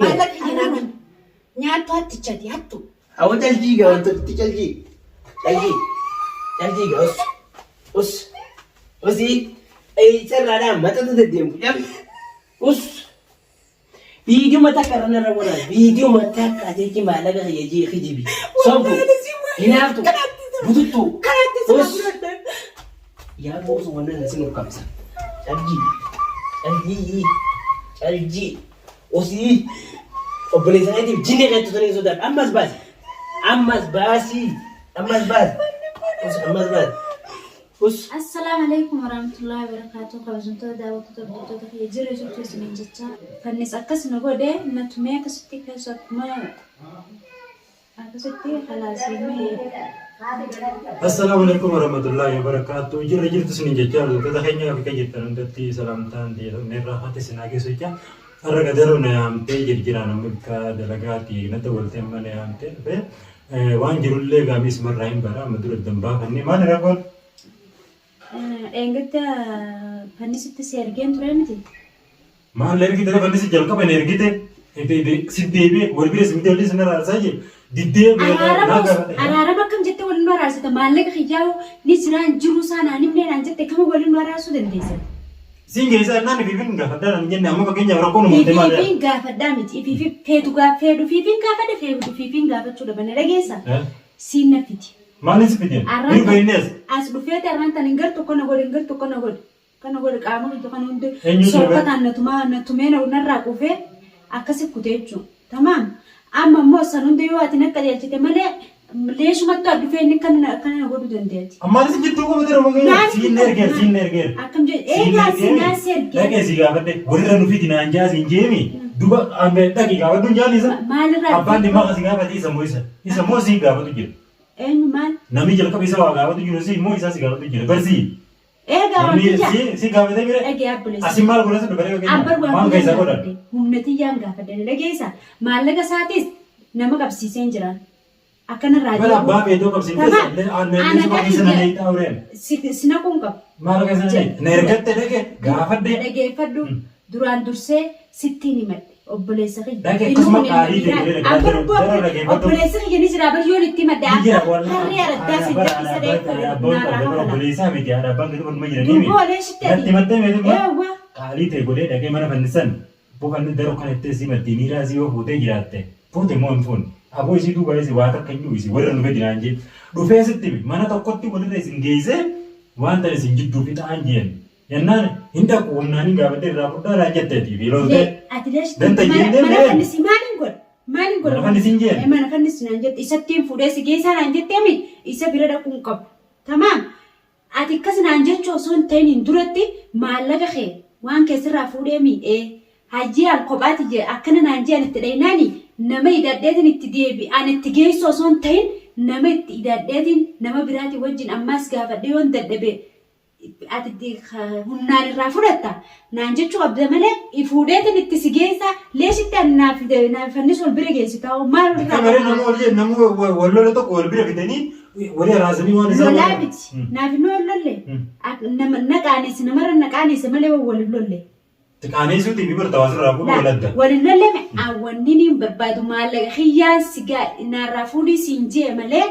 Maallaqa kiyya naa kenni. Nyaattu hattichati hattu. Awwa caljii gaa wanta itti caljii. Caljii. Caljii gaa us. Us. Usii. Carraadhaan maxxansa deddeemtu. Cal. Us. Viidiyoo takka irra narra waraan. Viidiyoo takka jechi maallaqa kiyya jee kijibi. Sobdu. Hinaaftu. Bututtu. Us. Yaa boosu wannan sin ukkamsa. Caljii. Caljii. Caljii. Usii. Obboleessa keetiif jinni keetu sanii sodaadha. Ammas baasi. Ammas baasi. Ammas baasi. Us ammas baasi. Us. Assalaamu alaikum warahmatullahi wabarakatuh. Kabajamtoota daawwattoota hordoftoota kiyya jira jirtu isiniin jecha. Fannis akkas na godhe na tumee akkasitti keessa akkuma akkasitti kalaasii mee. Assalaamu alaikum warahmatullahi wabarakatuh. Jirra jirtu isiniin jecha hordoftoota keenya bakka jirtan hundatti salaamtaan irraa haati isin haa geessu jecha. Har'a gadaroo na yaamtee jirjiraan amma bakka dalagaati na dawwaltee amma na yaamtee dhufe. Waan jirullee gaamii isumarraa hin bara amma dura addan baafanne maali rakkoon? Dheengadda fannisitti si ergeen ture miti. Maal ergite fannisi jalqaba hin ergite si deebi'e wal bira si miti sin araarsaa jee diddee Araarama araarama akkam jettee waliin nu araarsita maallaqa kiyyaa'u ni jiraan jiruu isaa naan himnee naan jette kama waliin nu araarsuu dandeessa. Siin geessaa innaan ifiifin gaafadhaa naan jenne amma fakkeenyaaf rakkoon uumamte maal Ifiifin gaafadhaa miti ifiifin feetu gaaf feedhu ifiifin gaafadha feedu ifiifin gaafachuu dhabana dhageessa siin na fiti. Maalin si fideen? Arraan Hin beeknes. As dhufeeti arraan tan hin gartu kana godhe hin gartu kana godhe kana godhe qaama kiyya kana hundi Eenyutu sookkataan na tumaa na tumee na narraa quufee akkasi kute jechuudha. Tamaam amma immoo san hunda yoo ati na qajeelchite malee leeshumattu as dhufee inni akkana akkana na godhuu dandeeti. Ammaan si jidduu qabatee roba keenya. Maal Siin ergeer siin ergeer. Akkam jedhe eegaa sinaa si ergee. Dhaqee si gaafadhe walirra nu fidi naan jaa siin jeemi duba dhaqi gaafadhu hin jaan isa. Maalirraa Abbaan dhimmaa kasi gaafate isa moo isa isa moo si gaafatu jira. Eenyu maal? Namni jalqaba isa waa gaafatu jiru si moo isaa si gaafatu jira barsi. Eegaa Namni wanti jaa. si si gaafatee bire. Dhagee abboleessa. Asin maal godhan si dhufe Abbar waan maal kiyyaan keessa godhan. gaafadhe. Humna tiyyaan gaafadhe. Na dhageessa. Maallaqa isaatis nama qabsiiseen jiraan. Akkana irraa Bara abbaa feetoo qabsiifte Tamaam. illee aannan Ana isuma keessa na kiyya. leexaa ureen. Si naquun qabu. Maal keessa na leexaa? Na ergatte dhaqe gaafadhe. Na dhageeffadhu. Duraan dursee sittiin himadhe. Obboleessa kiyya. Dhaqe Inni akkasuma kun ilma qaalii dhiiraa. ta'e godhee Abbar dhaqaa jara dhageeffadhu. obboleessa kiyya ni jira bar yoon itti himadhe Ni jira akka wallah. harree araddaa si Haadha isa abbaa narraa abbaa hafala. obboleessaa miti haadha abbaan gadi waluma jiranii Durba walee sitti Natti himattee meetummaa Eewwa. qaalii ta'e godhee dhaqee mana fannisan bofanni daroo kan itti si maddii miiraa si yoo fuutee jiraatte fuute moo hin fuune aboo isii duuba isii waa takka hin jiru isii warra nu fedi naan jee dhufee sitti hime mana tokkotti walirra isin geessee waan tan isin jidduu fixaan jeen jennaan hin dhaqu humnaan hin gaafadhe irraa fudhaa naan jetteeti fi loltee Ati leesh Danta mana jennee mana mee? fannisi maaliin godha? Maaliin godha? Mana fannisi hin jeen. Eh, Mana fannisi naan jette isattiin fuudhee si geessaa naan jettee mi isa bira dhaquu hin qabu. Tamaam. Ati akkas naan jechuu osoo hin ta'iniin duratti maallaqa kee waan keessirraa fuudhee mi ee hayyee an kophaati jee akkana naan jee an itti dhaynaani nama hidhadheetiin itti deebi an itti geessu osoo hin ta'in nama itti hidhadheetiin nama biraatiin wajjin ammaas gaafadhe yoon dadhabe ati itti humnaan irraa fudhatta naan jechuu qabda malee fuudheetiin itti si geessa leeshitti an naaf naaf fannisu wal bira geessu ta'u maal irraa Kamaree nama wal jee nama wal lola tokko wal bira fidanii walii araasanii waan isaan lolaa miti naaf hin wal lolle nama na qaanesse namarra na qaanesse malee wal hin lolle. Xiqaaneessuutii fi barta waasirraa fuudhuu wal adda. Wal hin lolle wanni niin barbaadu maallaqa kiyyaan si gaa naarraa fuudhii siin jee malee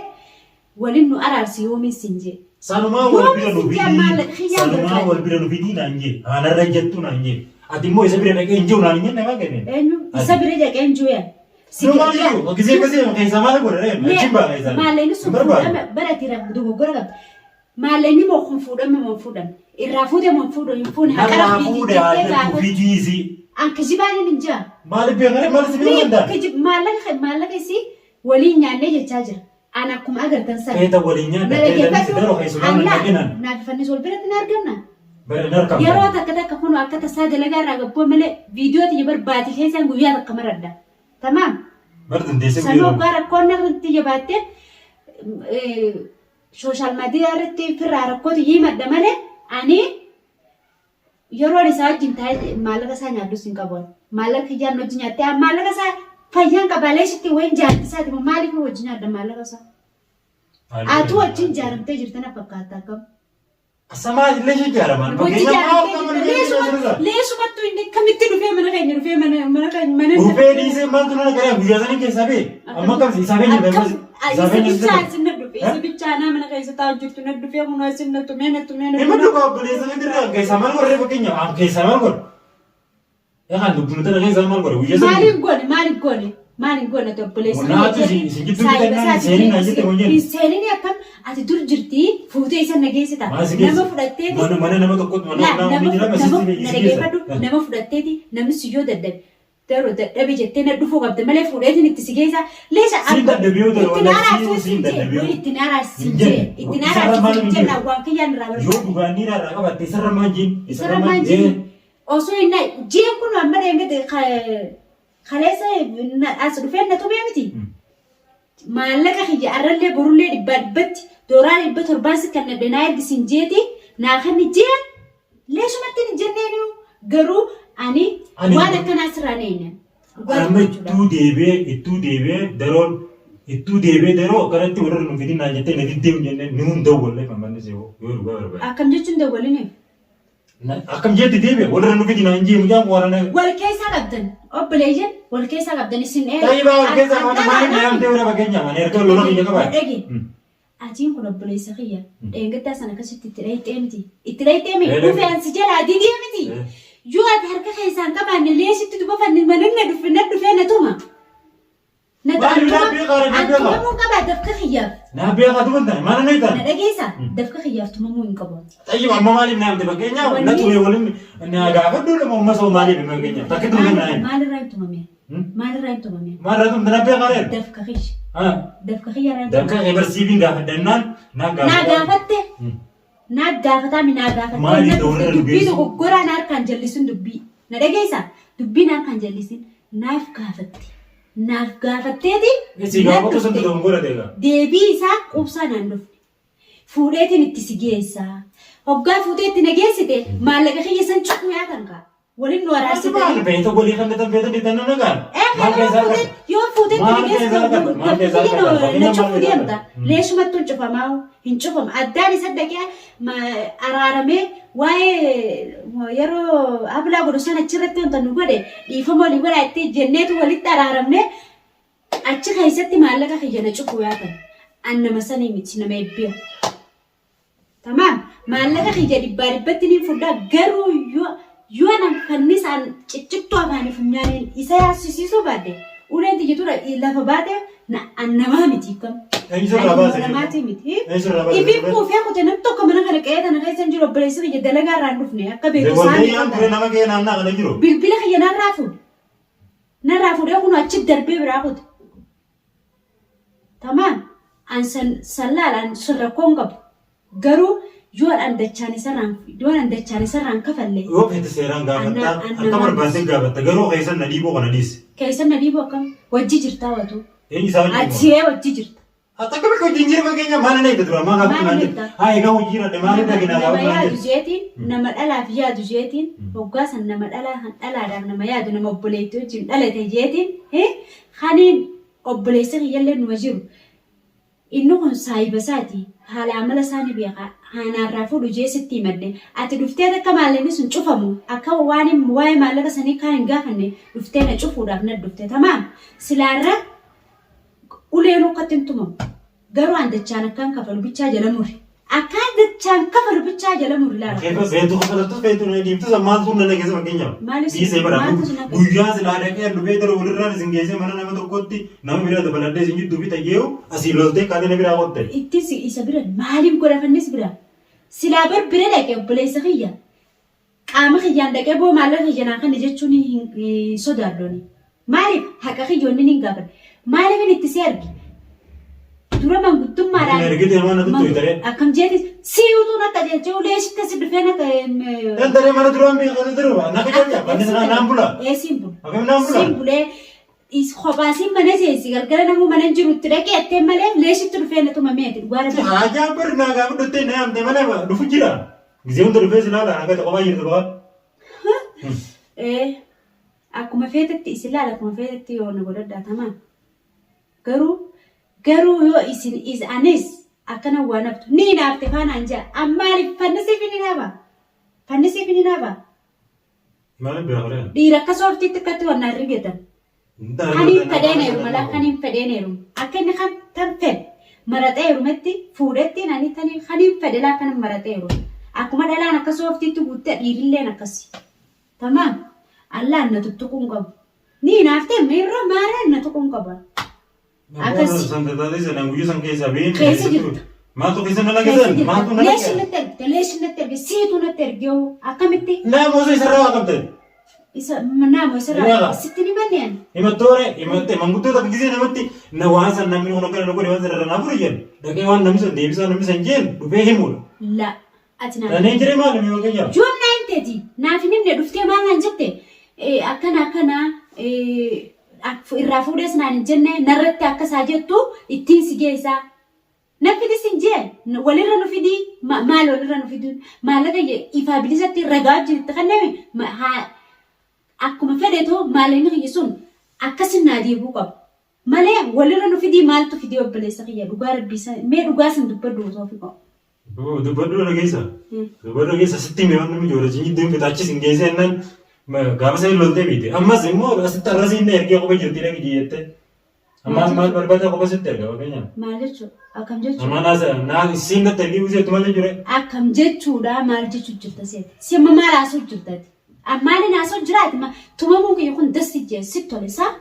Walin nu araarsi yoomiin sin jee. Sanumaa wal Yoomiin bira nu sin jee fidii. maallaqa kiyyaan Sanumaa barbaade. wal bira nu fidii naan jee. Aanarra jettu naan jee. Ati immoo isa bira dhaqee hin jiru naan hin jenne maa kenneen. Eenyu isa bira dhaqee hin jiru yaa. Si Nu maal jiru? Gisee akkasii keessaa maal godha ree? Achiin ba'a keessaa. Maallaqni sun Hin barbaadu. fuudhame bara ati dogoggora qabda. Maallaqni moo kun fuudhame moo hin fuudhamne? Irraa fuute moo hin fuudhu hin fuune haqa Narraa rabbiiti fuudhe haa jettee jettu gaafadhu. fidii isii. An kijibaan hin jaa. Maaliif beekare maal si beekuu danda'a? Maallaqa maallaqa isii waliin nyaannee jechaa jira. An akkuma agartan sana. Feeta waliin nyaadha. Na Feetanis dhaggeeffadhu. daroo keessumaa nan Allaa dhaginan. naaf fannis wal biratti na argamna. Bara hin argamtan. Yeroo takka takka kun akka tasaa dalagaa irraa gabboo malee viidiyoo tiyya barbaade keessaan guyyaa takka maradha. Tamaam. Bara dandeessee Sanuu oggaa rakkoon irratti jabaatte sooshaal miidiyaa irratti firraa rakkoo tiyya himadha malee ani Yeroon isaa wajjin taa'ee maallaqa isaa nyaadhus hin qabu. Maallaqa kiyyaan wajjin nyaattee haa maallaqa isaa fayyaan qabaa leeshitti wayin jaarti isaati moo maaliif wajjin nyaadha maallaqa isaa? Atuu wajjin jaaramtee jirta na fakkaata akkam. Asamaa illee jijjaaraman. Hojii Fakkeenyaaf maal jaartee qaban jirta. Leeshumattu inni akkamitti dhufee mana keenya dhufee mana mana keenya mana. Dhufee dhiisee maaltu nana garee guyyaa sanii keessaa bee amma akkam isaa bee Akkam jirta isaa isa bee bichaa jirta. isin na dhufe isa bichaa naa mana keessa taa'u jirtu na dhufee kunoo isin na tumee na tumee na Dhimma tumee. dhugaa obboleessa ni dirraa keessaa maal godhe fakkeenyaaf keessaa maal godhe. Yaa dubbiin tana keessaa maal godhe guyyaa sanii. Maaliin goone maaliin goone maaliin goone ati obboleessa Naatu isin jidduu bitannaan seenin naan jette hojii. Hin seenin akkam ati dur jirti fuutee isa na geessita. Maal si geessa? Nama fudhatteeti. Mana mana nama tokkotti mana Laa, nama nama hundi jira nama masitti na si dhageeffadhu geessa. nama fudhatteeti namni si yoo dadhabe daroo dadhabe jettee na dhufuu qabda malee fuudheetiin itti si geessa. Leesha Siin dadhabee yoo ta'e itti wallahi naaraaf siin siin jee dadhabee. wayii itti naaraaf siin Hin jee jenne. itti Isarra naaraaf maal siin hin jee jiru? waan kiyyaan irraa Yoo barbaadu. dhugaan dhiiraa irraa qabatte isarra maal jiin? Isarra maal jiin? Osoo hin jiin kun amma deemte kaleessa as dhufee na tumee miti. Maallaqa kiyya arrallee borullee dhibbaa dhibbatti doolaara 700n si kennadhe naa ergi sin jeeti naa kenni jeen leeshumatti hin jenneenu garuu ani Ani- waan akkanaa sirraa hin eeyne. Amma ittuu deebi'ee ittuu deebi'ee daroon ittuu deebi'ee daroo akkanatti warra nu fidin naan jettee na diddee hin jennee ni hun dawwallee kan manni seewoo yoo dhugaa barbaade. Akkam jechuun dawwaliniif. Akkam jeetti deebi'e walirra nu fidi naan jee mucaan warana. Wal keessaa qabdan obboleeyyan wal keessaa qabdan isin ee. Tayyibaa wal keessaa qabdan maaliif na yaamtee warra fakkeenyaaf ani erga lola kiyya qabaadhe. Dhagi. Atiin kun obboleessa kiyya dheengaddaa sana akkasitti itti dhayxee miti. Itti dhayxee miti. Dhufee ansi jalaa didee miti. Yoo ati harka keessaan qabaanne leesitti dubafanne mananna dhufe na dhufee na tuma. Na Maali naa beekaa na an beekaa. tumamuu qabaa dafka kiyyaaf. Naa beekaa tuma hin taane maal na Na taane. dhageessa dafka kiyyaaf tumamuu hin qabu. ati. Tayyib amma maaliif na yaamte fakkeenyaaf na Wanni- tumee waliin na gaafadhu lama amma soo maaliif fakkeenyaaf takka tumee na yaamte. Maalirraa hin tumame? Maalirraa hin tumame? Maalirraa tumte na beekaa reer. Dafka kiyya. Dafka kiyya irraa hin Dafka tumame. ebarsiifiin gaafadhannaan na Naa gaafadha. gaafatte. Naa gaafataa mi naa gaafatte. Maali Na doorra dhufte nu dubbii geessu? dogoggoraa na harkaan jallisin dubbii. Na dhageessa? Dubbii na harkaan jallisin naaf gaafatte. Naaf gaafatteeti. Si na gaafatu sun dhufte. dogoggora ta'e gaa. Deebii isaa quubsaa naan dhufne. Fuudheetiin itti si geessa. Hoggaa fuutee itti na geessite maallaqa kiyya san cufuu yaa kan kaa. Waliin nu Maal araarsitanii. beekta golii kan ta'an beekta dhiitan nama gaa. Ee Maal kana keessaa fuutee argata? yoo fuutee itti na Maal keessaa argata? Maal geessite keessaa argata? na Fakkeenyaaf maal cufuu keessaa deemta. argata? Leeshumattuu hin cufamaa hin cufamu. Addaan isa dhaqee araaramee waa'ee yeroo ablaa godhu sana achirratti wanta nu godhe dhiifama walii godhaa itti jenneetu walitti araaramne achi keessatti maallaqa kiyya na cufuu yaatan. An nama sanii miti nama eebbi'a. Tamaam maallaqa kiyya dhibbaa dhibbatti niin fudhaa garuu yoo yoo nan fannisaan ciccittuu afaanii funyaaniin isa yaassisiisuu baadhe uleen tiyya tura lafa baate na an namaa miti kam. Eenyu irraa baase? Namaatii miti. Eenyu irraa baase? Ifiif kuufee kute nam tokko mana kana qe'ee tana keessa hin jiru obboleessi kiyya dalagaa irraa hin dhufne akka beeku Walgahii saanii aan ture nama kee naannaa kana jiru. Bilbila kiyya narraa fuudhe. Narraa fuudhee kun achi darbee biraa kute. Tamaam an san san laal an sun rakkoo hin qabu. Garuu yoon an dachaan isarraan yoon an dachaan isarraan kafalle Yoo feete seeraan gaafatta Anna- anna akka maal- barbaadde gaafatta garuu keessan na dhiiboo kana dhiisi. keessan na dhiibuu akkam wajji jirtaa watu. Eenyu isaa wajjin Ati ee wajji jirta. Ati akka bakka hojii hin jirre fakkeenya maal na eegda dura maal gaafatu Maal naan na jedhe. eegda? Haa egaa hojii irra maal Nama dhagina nama gaafatu naan yaadu jedhe. jeetiin nama dhalaaf yaadu jeetiin hoggaa san nama dhalaa kan dhalaadhaaf nama yaadu nama obboleettii wajjin dhalate jeetiin kaniin Obboleessi kiyyallee numa jiru. Inni kun saahiba isaati. Haala amala isaa ni beeka. Haanaarraa fuudhu jee sitti himadhe. Ati dhuftee akka maallaqni sun cufamu akka waan waa'ee maallaqa sanii kaan hin gaafanne dhuftee na cufuudhaaf na dhufte. Tamaam. Silaarra uleen ukkatti hin tumamu. Garuu an dachaan akkaan kafalu bichaa jala muri. Akkaan dachaan kafalu bichaa jala muri laala. Keefa feetu kafalattus feetu na dhiiftus maaltu na dhageessa fakkeenyaaf. Maaliif si- Dhiisee bara maaltu si naqe? guyyaa silaa dhaqee dhufee gara walirraan isin geessee mana nama tokkotti nama biraa dabaladhee isin jidduu fi tayyee'u asii loltee kaatee na biraa qotte. Ittiin si isa bira maaliif godhafannis bira? Silaa bar bira dhaqe obboleessa kiyya. Qaama kiyyaan dhaqee boo maallaqa kiyya naa kenni jechuun hin sodaadhu ani. Maaliif haqa kiyya wanni hin gaafadhe. Maaliif inni itti si arge? Dura manguddummaadhaan. Inni argite mana tuttu itaree. Akkam jeetis si utuu akka jeechuu ulee sitti si dhufee akka. Entaree mana duraan beekan dura na kajaja banni sana naan bula. Ee siin bula. Akkam naan bula? Siin bulee kophaa siin mana seensi galgala namuu mana hin jiru itti dhaqee attee malee leeshitti dhufee na tumameeti dhugaa rabbi. Haajaa bari naa gaafa dhuftee na yaamte malee dhufu jira. Gizee hunda dhufee si laala akka kophaa jirtu ba'a. Ee akkuma feetetti isin laala akkuma feetetti yoo na godhadhaa tamaan. Garuu garuu yoo isin is anis Akkana waan haftu. Ni hinaafte faanaan jaa. Ammaaliif fannisiif hin hinaafa? Fannisiif hin hinaafa? Maaliif beekaa ree? Dhiira akka sooftiitti akkatti wannaan rigatan. Kaniin fedheen heeruma laa kaniin fedheen heeruma. Akka inni kan tan fedhe maraxee heerumetti fuudhetti nani tani kaniin fedhe laa kanan maraxee heeruma. Akkuma dhalaan akka sooftiitti guutte dhiirilleen akkasi. Tamaam. Allaan na tuttuquu hin qabu. Ni hinaaftee meerra maarreen na tuquu hin qabu. Akkas. San taatee sana guyyaa san keessaa beekni. Keessa jirta. Maaltu keessa na Keessa laqisan? jirta. Maaltu na Leeshi laqisan? natti ergite leeshi natti erge siitu natti erge hoo akkamitti Naamusa isarraa waa qabdan. isa naamo isarraa Ilaala. sitti ni banne ani. Himattoore himatte manguddoo takka gisee namatti na waan san namni kun akkana na godhe waan san irra naa fudhu jedhu dhaqee waan namni sun deebisaa namni san jeen dhufee himuudha. La ati naaf Tanee jiree maali mee fakkeenyaaf? Joon naan teeti naaf hin himne dhuftee maal naan jette akkana akkana irraa fuudhees naan hin jenne narratti akka isaa jettu ittiin si geessaa. Na fidis hin jee walirra nu fidii maal walirra nu fiduun maallaqa ifaa bilisatti ragaa wajjin itti kenname akkuma fedhetu maallaqni kiyya sun akkasin naa deebi'uu qaba. Malee walirra nu fidii maaltu fidee obboleessa kiyya dhugaa rabbii mee dhugaa san dubbadhu Toofiqoo. Dubbadhu dhageessa. Dubbadhu dhageessa sitti hime waan namni ijoollee jidduu hin fixaachis hin geessee jennaan gaafa sanii loltee biite. Ammas immoo asitti arrasii inni ergee qofa jirti dhaqi jettee. Ammas maal barbaada qofa sitti erga fakkeenyaaf. Maal jechuudha? Akkam jechuudha? Amma naasa naa isiin natti ergee guseetu malee jire. Akkam jechuudha maal jechuu jirta seeti? Si amma maal haasoo jirta ati? Maaliin haasoo jiraati? Tumamuun kiyya kun dassi jee sitti tole saa?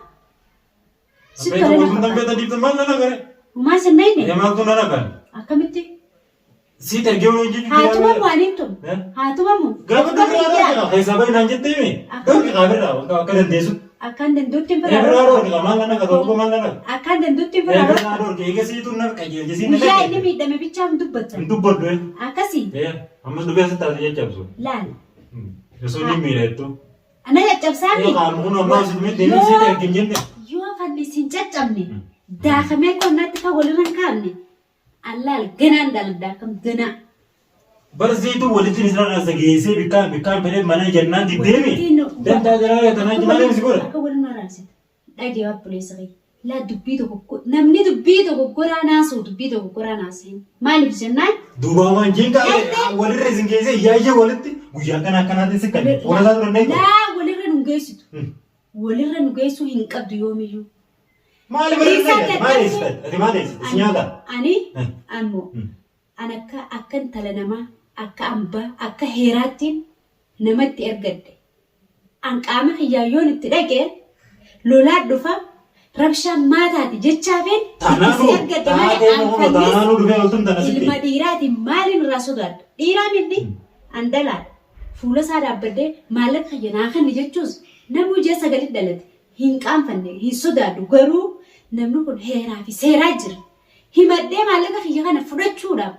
Sitti tole na Kun fakkaata. beekta diibta maal nana gare? Homaa sin nayne? Ee maaltu nana gare? Akkamitti? Siit ergee waliin jechuun Haa tumamu ani hin tumu. Eh? Haa tumamu. Gaafa Bakka dubbii biyyaa. irraa keessaa bahi naan jettee himi. Dhorki qaabirraa akka dandeessu. Akkaan danda'utti hin Ee biraa biraa dhorka. dhorki maal nana tokko maal nana. Akkaan danda'utti hin Ee biraa biraa dhorka. dhorki eega siitu na qajeelche siin na Guyyaa inni qajeelche. miidhame bichaa hin dubbattan. Hin dubbadhu ee. Akkasii Ee ammas dhufee asitti taate jajjabsu. laal. Osoo inni miidha jettu. Ana caccabsaami. Ee qaamni kun ammaa asitti miidhe inni siit ergi hin jenne. Yoo fanni isin caccabne daakamee qonnaatti kan walirra hin kaa'amne allaal ganaan dhaladda akkam ganaa. Bar siitu walitti ni sirra geessee bikkaan bikkaan fedhee mana jennaan diddeemi. Walitti Dantaa jira tanaa malee si godha. Akka waliin araarsita. Dhagee obboleessa kiyya. Laa dubbii tokko namni dubbii dogoggoraa naasuu dubbii dogoggoraa naasuu maaliif jennaan Duuba waan jeen Dhaqxe. walirra isin geessee yaayyee walitti guyyaa kana akkanaatti si kan fuula isaa turan eegale. Laa walirra nu geessitu. Walirra nu geessuu hin qabdu yoomiyyuu. Maali Isa barreessa maali dadhabne. eessita ati maali eessita si nyaata. Ani Eh. ammoo Hmm. an akka akka intala namaa akka ambaa akka heeraattiin namatti ergadhe. An qaama kiyyaan yoon itti dhaqe lolaa dhufa rabshaan maataati jechaafin itti si Taanaanuu ergadhe malee taatee an moo fannis taanaanuu dhufee oltuun tana sitti. ilma dhiiraatiin maaliin irraa sodaadha? Dhiiraa minni an dhalaadha. Fuula isaa dhaabbadhee maallaqa kiyya naa kenni jechuus namuu ji'a sagalit dhalate hin qaanfanne hin sodaadhu garuu namni kun heeraa fi seeraa jira. Himadhee maallaqa kiyya kana fudhachuudhaaf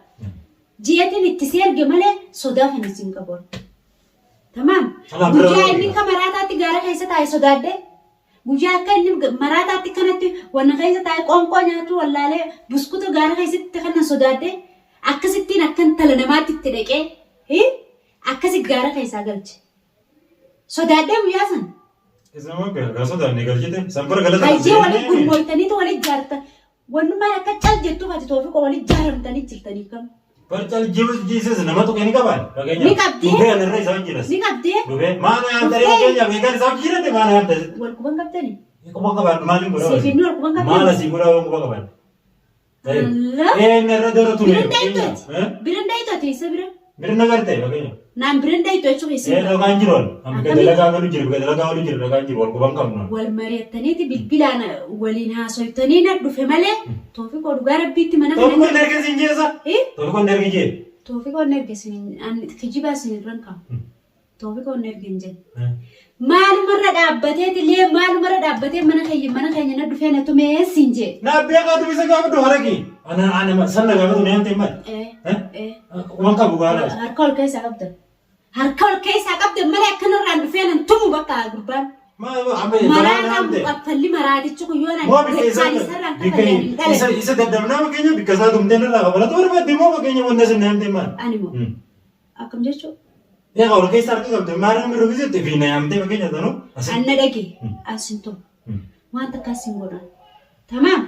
ji'eetiin itti si erge malee sodaa fannis hin qabu. Tamaam. Kanaaf bira Guyyaa dhorki. inni akka maraataatti gaara keessa taa'e sodaadhe. Guyyaa akka inni maraataatti kanatti wanna keessa taa'e qoonqoo nyaatu wallaalee buskuta gaara keessatti kanan sodaadhe. Akkasittiin akka intala namaatti itti dhaqee akkasi gaara keessaa galche. Sodaadhee guyyaa sana. Isa moo beekaa sodaanne galchite san bira galata Hayyee waliin gurmooytaniitu waliin jaarta. Wannummaan akka cal jettuuf ati toofiqoo waliin jaaramtanii jirtanii kam. Bar cal jiises nama tuqee ni qabaan. Ni qabdee. Dhufee anirra isaa jiras. Ni qabdee. Dhufee maana yaamtanii fakkeenyaaf eegaan isaa jirate maana yaamtanii. Wal quban qabdanii. Quba qabaan maaliin godhaa? Siif inni wal quban qabdanii. Maal asii godhaa waan quba qabaan? Allah. Ee inni irra dara ture. Birin dayitooti. Birin dayitooti isa bira. Birin nagarte fakkeenyaaf. Naan birin dayito jechuun isa Ee bira. dhagaan jiru al. Amma Akkamitti? dalagaa galu jira dalagaa galu jira dhagaan jiru wal quban qabnu. Wal mari'attaniiti bilbilaan waliin haasoftanii na dhufe malee toofiqoo dhugaa rabbiitti mana Toofi kana. kun erga siin jeessa. Eh? Toofi kun erga jee. Toofiqoo hin erge sin kijibaa sin irran kaa'u. Toofiqoo hin erge hin jenne. Maalumarra dhaabbateeti illee maalumarra dhaabbatee mana keenya mana keenya na dhufee na tumee siin jee. Na beekaa dubbisa gaafadhu haraki. Ana ana sanna gaafatu na yaamte maal? Eh, eh. Waan qabu gaara. Harka ol keessaa qabda. Harka ol keessaa qabda malee akkanarraan dhufee nan tumu bakka gurbaan. Maraataan muqaffalli maraatichi kun yoo nan Moo bikka isaa dachaan isarraan bikka kafalee hin isa dhalan. isa daddabnaa fakkeenya bikka isaa tumtee narraa kafalatu barbaadde moo fakkeenya wanta isin naamte maal? Ani moo akkam jechuun Egaa ol keessa harka qabde maal namni rufisitti fi na yaamtee fakkeenya tanuu asi. anna dhage as hin tumu. Waan takka as hin godhan. Tamaam.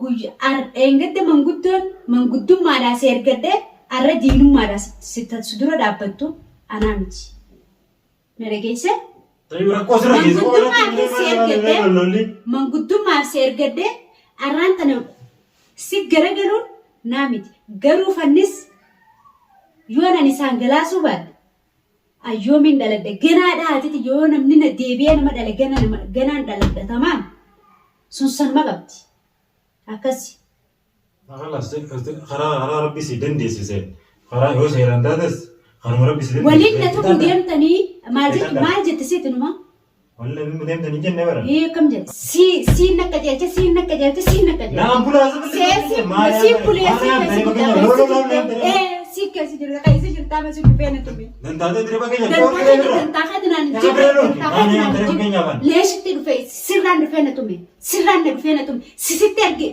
Guyya dheengadda manguddoon manguddummaadhaa si ergadhee arra diinummaadhaa si dura dhaabbattu anaa miti. Na dhageessee? Tayyuu rakkoo sirra geesse qofa Manguddummaaf irratti si malee ergadhee lolli. manguddummaaf si ergadhee arraan tana si garagaluun naa miti. Garuu fannis yoon ani isaan galaasuu baadhe ayyoomiin dhaladhe ganaa dhahatiti yoo namni na deebi'ee nama dhale gana nama ganaan dhaladha tamaam sun sanuma qabdi akkasi. Kalas karaa karaa rabbi si dandeessise karaa yoo seeraan taates karuma rabbi si Waliin na dandeessise. tuquu deemtanii maal jettu maal jette sitti numa? Waliin na deemtanii jenne bara. Ee akkam jette? Si siin akka jecha siin akka jecha siin akka jecha. Naan bulaa Seesi si bulee si keessa jirta keessa jirta ee si keessa jirta keessa jirta ama si dhufee na tume. Dantaatee diree fakkeenya. Dantaa keeti dantaa keeti naan hin jirre dantaa keeti naan hin jirre leeshitti dhufe sirraan dhufee na tume sirraan na dhufee na tume sisitti arge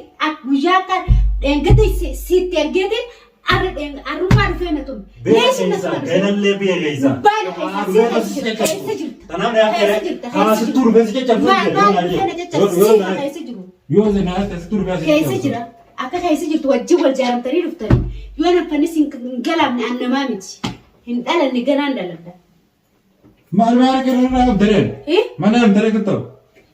guyyaa akka dheengate sitti argeetiin arra arrummaa dhufee na tume Beeka leeshi na keessa tume ganallee beeka keessa. baala keessa si keessa jirta keessa jirta Kanaaf na keessa jirta Haa keessa sittuu jirta dhufee si caccabsuu maal jira. maal dhufee na caccabsu si keessa jiru. Yoo na sittuu dhufee si keessa jira akka keessa jirtu wajjin wal jaaramtanii dhuftanii yoo naffannis hin galaamne an namaa miti hin dhalanne ganaan dhaladha. Maal maal gara irraa qabdareen? Eh? Mana amtaree kuttoo?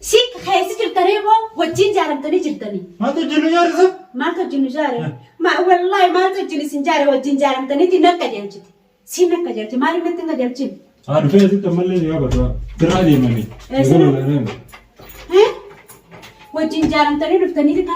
Si keessa jirtanii moo wajjin jaaramtanii jirtanii? Maaltu hojjennu jaarsa? Maaltu wajjin nu jaare? Ma wallaahi maaltu wajjin isin jaare wajjin jaaramtaniiti na qajeelchite. Si na qajeelchite maaliif natti hin qajeelchine? Haa dhufee asitti ammallee ni qabatu. Sirraa deemanii. Eh, sirraa? Eh? Wajjin jaaramtanii dhuftaniiti kan